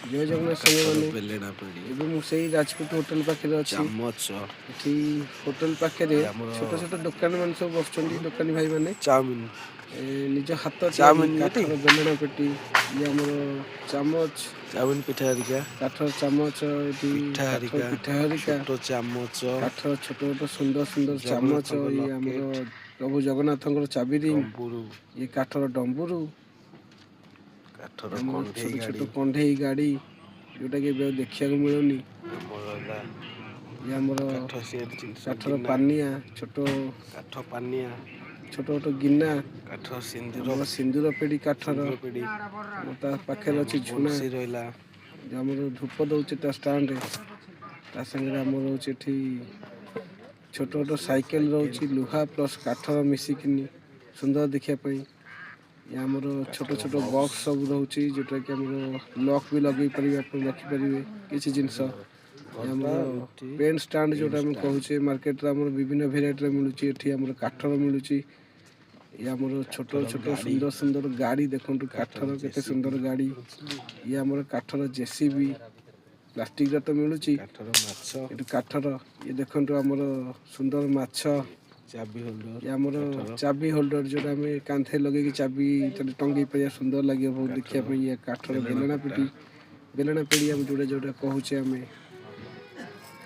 ଜୟ ଜଗନ୍ନାଥ କାଠର ସାଙ୍ଗମାନେ। ବେଲେଣା ପେଡ଼ି। ଏବେ ମୁଁ ସେଇ ରାଜପୁତ ହୋଟେଲ ପାଖରେ ଅଛି। ଚାମଚ। ଏଠି ହୋଟେଲ ପାଖରେ ଆମର ଛୋଟ ଛୋଟ ଦୋକାନ ମାନେ ସବୁ ବସୁଛନ୍ତି, ଦୋକାନୀ ଭାଇମାନେ। ଚାଉମିନ। ନିଜ ହାତ ତିଆରି ଚାଉମିନ ଏଠି? କାଠର ବେଲଣା ପେଟି, ଇଏ ଆମର ଚାମଚ। ଚାଉମିନ, ପିଠା ହେରିକା। କାଠର ଚାମଚ ଏଠି। ପିଠା କାଠର ହେରିକା। ପିଠା ହେରିକା। ଛୋଟ ଚାମଚ। କାଠର ଛୋଟ ଛୋଟ ସୁନ୍ଦର ସୁନ୍ଦର ଚାମଚ। ଜଗନ୍ନାଥଙ୍କ ଇଏ ଆମର ଲକେଟ। ପ୍ରଭୁ ଜଗନ୍ନାଥଙ୍କର ଚାବି ରିଙ୍ଗ। ତମ୍ବୁରୁ। ଇଏ କାଠର ଡମ୍ବୁରୁ। କାଠର ଆମର କଣ୍ଢେଇ ଛୋଟ ଛୋଟ ଗାଡ଼ି। କଣ୍ଢେଇ ଗାଡ଼ି, ଯୋଉଟାକି ଏବେ ଆଉ ଦେଖିବାକୁ ମିଳୁନି। ଆମର ହେଲା ଇଏ ଆମର କାଠ ତିଆରି ଜିନିଷ। କାଠର ଗିନା। ପାନିଆ ଛୋଟ। କାଠ ପାନିଆ। ଛୋଟ ଛୋଟ ଗିନା। କାଠ ସିନ୍ଦୁର। ଆମର ସିନ୍ଦୁର ପେଡ଼ି କାଠର। ସିନ୍ଦୁର ପେଡ଼ି। ଆମର ତା ପାଖରେ ଆମ ଅଛି ଝୁଣା। ବଂଶୀ ରହିଲା। ଯୋଉ ଆମର ଧୂପ ଦଉଛି ତା ଷ୍ଟାଣ୍ଡ। ତା ସାଙ୍ଗରେ ଆମର ରହୁଛି ଏଠି ଛୋଟ ଛୋଟ ସାଇକେଲ ରହୁଛି, ଲୁହା ପ୍ଲସ୍ କାଠର ମିଶିକିନି, ସୁନ୍ଦର ଦେଖିବା ପାଇଁ। ଇଏ ଆମର ଛୋଟ କାଠର ଛୋଟ ବକ୍ସ। ବକ୍ସ ସବୁ ରହୁଛି, ଯୋଉଟାକି ଆମର ଲକ୍ ବି ଲଗେଇ ପାରିବେ ଆପଣ, ରଖିପାରିବେ କିଛି ଜିନିଷ। ଇଏ ଗଦା। ଆମର ଏଠି ପେନ୍ ଷ୍ଟାଣ୍ଡ, ପେନ୍ ଯୋଉଟା ଆମେ ଷ୍ଟାଣ୍ଡ। କହୁଛେ, ମାର୍କେଟରେ ଆମର ବିଭିନ୍ନ ଭେରାଇଟିର ମିଳୁଛି, ଏଠି ଆମର କାଠର ମିଳୁଛି। ଇଏ ଆମର ଛୋଟ କାଠର ଛୋଟ ଗାଡ଼ି। ସୁନ୍ଦର ସୁନ୍ଦର ଗାଡ଼ି ଦେଖନ୍ତୁ। କାଠର କାଠର କେତେ ଜେସିବି। ସୁନ୍ଦର ଗାଡ଼ି। ଇଏ ଆମର କାଠର ଜେସିବି, ପ୍ଲାଷ୍ଟିକର ତ ମିଳୁଛି। କାଠର ମାଛ। ଏଠୁ କାଠର ଇଏ ଦେଖନ୍ତୁ, ଆମର ସୁନ୍ଦର ମାଛ। ଚାବି ହୋଲ୍ଡର। ଇଏ ଆମର କାଠର। ଚାବି ହୋଲ୍ଡର, ଯୋଉଟା ଆମେ କାନ୍ଥରେ ଲଗେଇକି ଚାବି ଟଙ୍ଗେଇ ପାରିବା, ସୁନ୍ଦର ଲାଗିବ ବହୁତ ଦେଖିବା କାଠର ପାଇଁ। ଇଏ କାଠର ବେଲଣା ବେଲଣା ପଟା। ପିଟି, ବେଲଣା ପେଡ଼ି ଆମେ ଯୋଉଟା ଯୋଉଟା କହୁଛେ ଆମେ।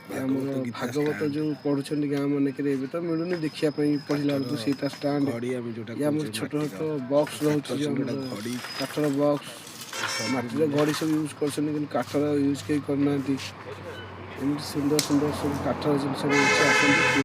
ଇଏ ଆମର ଭାଗବତ ଗୀତା ଭାଗବତ ଷ୍ଟାଣ୍ଡ। ଯୋଉ ପଢୁଛନ୍ତି ଗାଁ ମାନଙ୍କରେ, ଏବେ ତ ମିଳୁନି ଦେଖିବା ପାଇଁ, ପଢିଲା କାଠର ବେଳକୁ ସେଇଟା ଷ୍ଟାଣ୍ଡ। ଘଡ଼ି ଆମେ ଯୋଉଟା ଇଏ ଆମର କହୁଛେ, ଛୋଟ ମାଟିର ଛୋଟ ବକ୍ସ ରହୁଛି। କାଠର ଯୋଉ ଯୋଉଟା ଆମର ଘଡ଼ି। କାଠର ବକ୍ସ। ସବୁ ମାଟିର ମିଳେ। ଘଡ଼ି ସବୁ ୟୁଜ୍ କରୁଛନ୍ତି, କିନ୍ତୁ କାଠର ୟୁଜ୍ କେହି କରୁନାହାନ୍ତି। ଏମିତି ସୁନ୍ଦର ସୁନ୍ଦର ସବୁ କାଠର ଜିନିଷ ମିଳୁଛି, ଆସନ୍ତୁ।